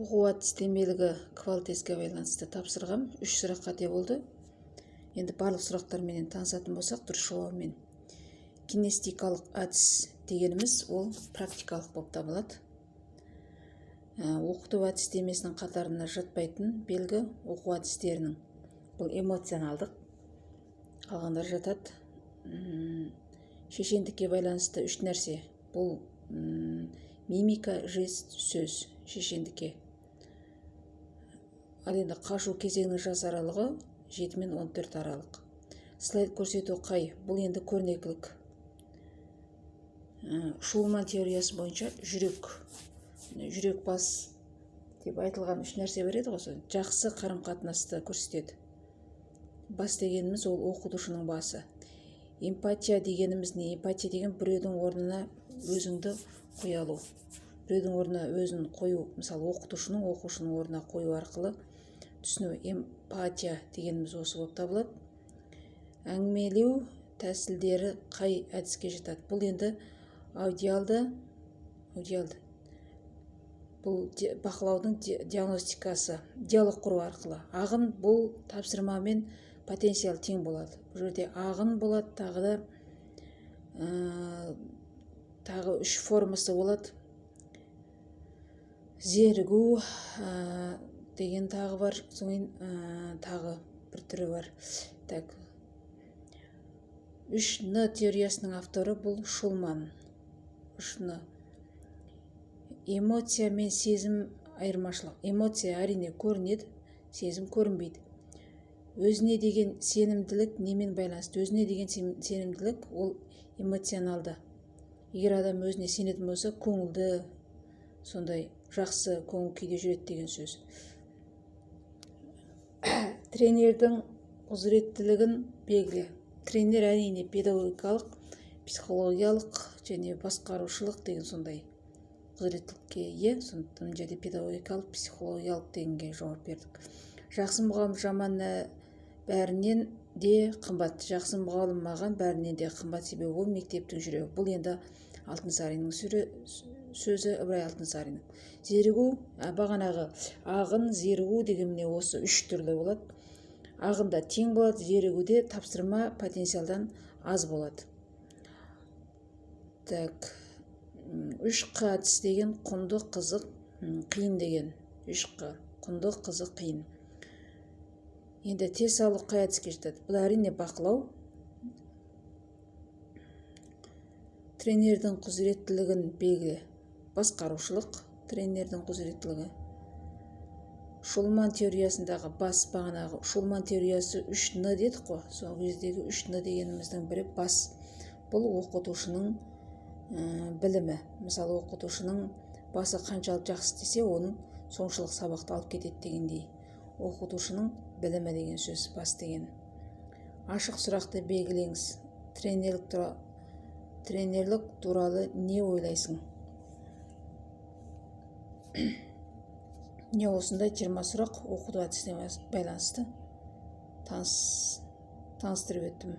Оқу әдістемелігі квал-тестке байланысты тапсырғам. 3 сұрақ қате болды. Енді барлық сұрақтарменен танысатын болсақ, дұрыс жауабымен. Кинестикалық әдіс дегеніміз ол практикалық болып табылады. Оқыту әдістемесінің қатарына жатпайтын белгі оқу әдістерінің бұл эмоционалдық, қалғандар жатады. Шешендікке байланысты 3 нәрсе. Бұл мимика, жест, сөз шешендікке. Ал енді қашу кезеңінің жас аралығы 7 мен 14 аралық. Слайд көрсету қай? Бұл енді көрнекілік. Шулман теориясы бойынша жүрек, жүрек бас деп айтылған 3 нәрсе бар еді ғой, сол жақсы қарым-қатынасты көрсетеді. Бас дегеніміз ол оқытушының басы. Эмпатия дегеніміз не? Эмпатия деген біреудің орнына өзіңді қоя алу. Біреудің орнына өзін қою, мысалы оқытушының оқушының орнына қою арқылы түсіну. Эмпатия дегеніміз осы болып табылады. Әңгімелеу тәсілдері қай әдіске жатады? Бұл енді аудиалды. Бұл бақылаудың диагностикасы, диалог құру арқылы. Ағын бұл тапсырма мен потенциал тең болады. Бұл жерде ағын болады, тағы да тағы 3 формасы болады. Зерігу деген тағы бар, содан кейін тағы бір түрі бар. Так, 3Н теориясының авторы бұл Шулман. 3Н. Эмоция мен сезім айырмашылық. Эмоция әрине көрінеді, сезім көрінбейді. Өзіне деген сенімділік немен байланысты? Өзіне деген сенімділік ол эмоционалды. Егер адам өзіне сенетін болса, көңілді, сондай жақсы көңіл күйде жүреді деген сөз. Тренердің құзыреттілігін белгіле. Тренер әрине педагогикалық, психологиялық және басқарушылық деген сондай құзыреттілікке ие. Сондықтан мына жерде педагогикалық, психологиялық дегенге жауап бердік. Жақсы мұғалім жаман бәрінен де қымбат. Жақсы мұғалім маған бәрінен де қымбат, себебі ол мектептің жүрегі. Бұл енді Алтынсариннің сөзі, Ыбырай Алтынсариннің. Зерігу, бағанағы ағын, зерігу деген міне осы 3 түрлі болады. Ағында тең болады, зерігуде тапсырма потенциалдан аз болады. Так, 3Қ әдіс деген құнды, қызық, қиын деген. 3Қ, құнды, қызық, қиын. Енді тест алу қай әдіске жатады? Бұл әрине бақылау. Тренердің құзыреттілігін белгіле. Басқарушылық тренердің құзыреттілігі. Шулман теориясындағы бас, бағанағы Шулман теориясы 3Н дедік қой. Сол кездегі 3Н дегеніміздің бірі бас. Бұл оқытушының білімі. Мысалы, оқытушының басы қаншалық жақсы істесе, оның соншалық сабақты алып кетеді дегендей. Оқытушының білімі деген сөз бас деген. Ашық сұрақты белгілеңіз. Тренерлік туралы не ойлайсың? Не осындай 20 сұрақ оқыту әдісіне байланысты таныстырып өттім.